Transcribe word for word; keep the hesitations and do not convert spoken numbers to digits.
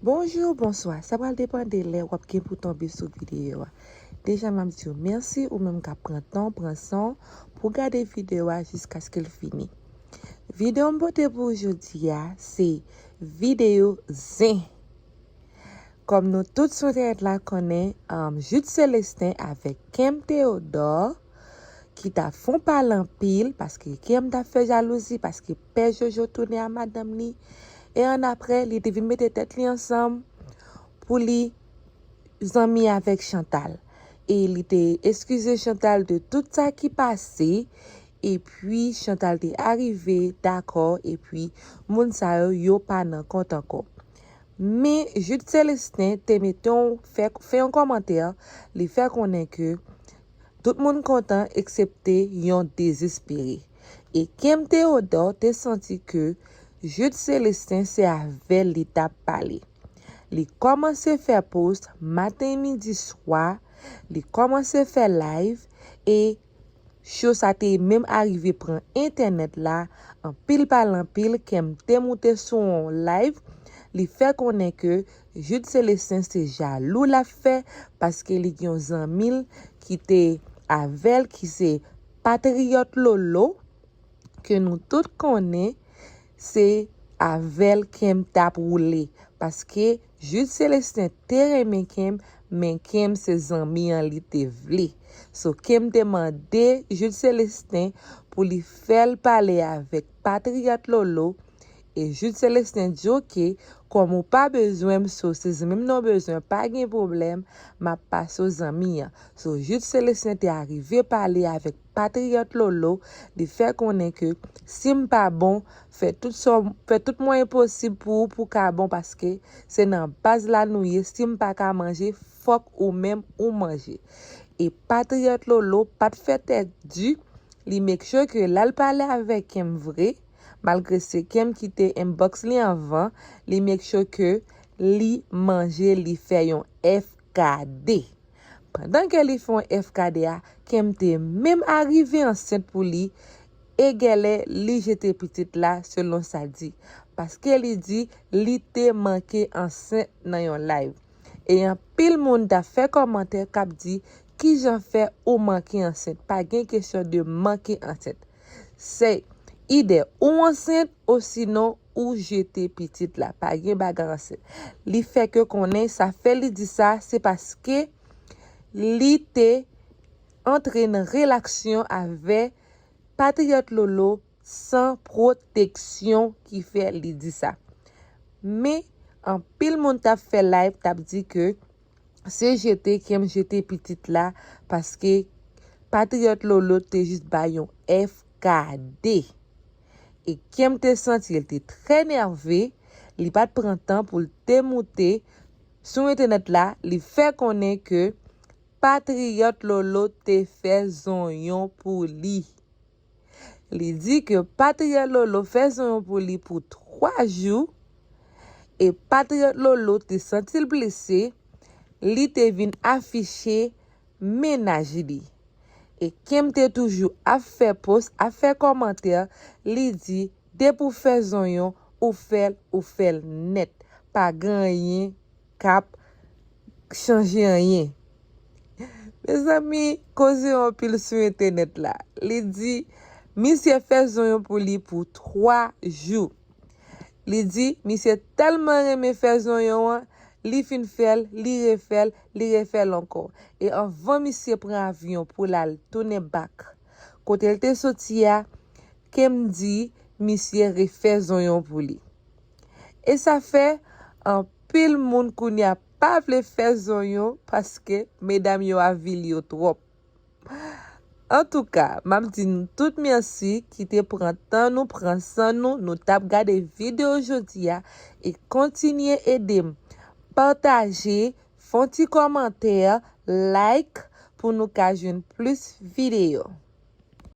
Bonjou, bonswa. Sa pral depann de lè w ap gen pou tonbe sou videyo a. Deja, m ap di w mèsi ou menm k ap pran tan w, pran san w pou w gade videyo a jiskaske l fini. Videyo m pote pou w jodi a, se videyo zen. Kòm nou tout sou entènèt la konnen, um, Jude Célestin avèk Kem Théodore, ki t ap fè yon pale anpil, paske Kem t ap fè jalouzi, paske Pè Jojo tounen a madanm li. E annapre, li te vin mete tèt li ansanm pou li zanmi avèk Chantal. E li te eskize Chantal de tout sa ki pase. Epi Chantal te arive dakò, epi moun sa yo, yo pa nan kont ankò. Men Jude Célestin te mete yon, fè, fè yon kòmantè, li fè konnen ke tout moun kontan eksepte yon dezespere. E Kem Théodore te santi ke Jude Célestin se avè l li t ap pale. Li kòmanse fè post maten, midi, swa, li kòmanse fè live e cho sa te menm arive pran entènèt la, anpil pale anpil, Kem te moute sou yon live, li fè konnen ke Jude Célestin se jalou l ap fè, paske li gen yon zanmi l ki te avè l, ki se Patriyòt Lolo, ke nou tout konnen se avè l Kem t ap woule, paske Jude Célestin te renmen Kem, men Kem se zanmi an li te vle. So, Kem te mande Jude Célestin pou li fè l pale avèk Patriyòt Lolo, e Jude Célestin di, "Oke, kòm ou pa bezwen m, so se zanmi m nan w bezwen, pa gen pwoblèm, m ap pase w zanmi an." So, Jude Célestin te arive pale avèk Patriyòt Lolo, li fè konnen ke si m pa bon, fè tout sa, fè tout mwayen posib pou ou, pou w ka bon, paske se nan baz la nou ye, si m pa ka manje, fòk ou menm ou manje. E Patriyòt Lolo pa t fè tèt di, li make sure ke l al pale avèk Kem vre, malgre se Kem ki te inbox li anvan, li make sure ke li manje, li fè yon F K D. Pandan ke li fè yon F K D a, Kem te menm arive ansent pou li, e gèlè li jete pitit la, selon sa di. Paske li di li te manke ansent nan yon live. E anpil moun t ap fè kòmantè k ap di, "Kijan fè ou manke ansent?" Pa gen kesyon de manke ansent. Se idè ou ansent osinon ou jete pitit la. Pa gen bagay ansent. Li fè ke konnen sa fè li di sa, se paske li te antre nan relasyon avè Patriyòt Lolo san pwoteksyon ki fè li di sa. Men, anpil moun t ap fè live, t ap di ke se jete Kem jete pitit la, paske Patriyòt Lolo te jis bay yon F K D. E Kem te santi l te trè nève, li pa t pran tan pou l te moute sou entènèt la, li fè konnen ke Patriyòt Lolo te fè zonyon pou li. Li di ke Patriyòt Lolo fè zonyon pou li pou twa jou, e Patriyòt Lolo te santi l blese, li te vin afiche mennaj li. E Kem te toujou ap fè post, ap fè kòmantè, li di, "Depi w fè zonyon, ou fè l, ou fè l nèt. Pa gen anyen k ap chanje anyen." Mezanmi, koze anpil sou entènèt la. Li di, misye fè zonyon pou li pou twa jou. Li di, misye tèlman renmen fè zonyon an, li fin fè l, li refè l, li refè l ankò. E anvan misye pran avyon pou l al tounen bak kote l te soti a, Kem di misye refè zonyon pou li. E sa fè anpil moun kounye a pa vle fè zonyon paske medam yo avili yo twòp. Antouka, m ap di nou tout mèsi ki te pran tan nou, pran san nou, nou t ap gade videyo jodi a, e kontinye ede m pataje, fè yon ti kòmantè, like, pou nou ka jwenn plis videyo.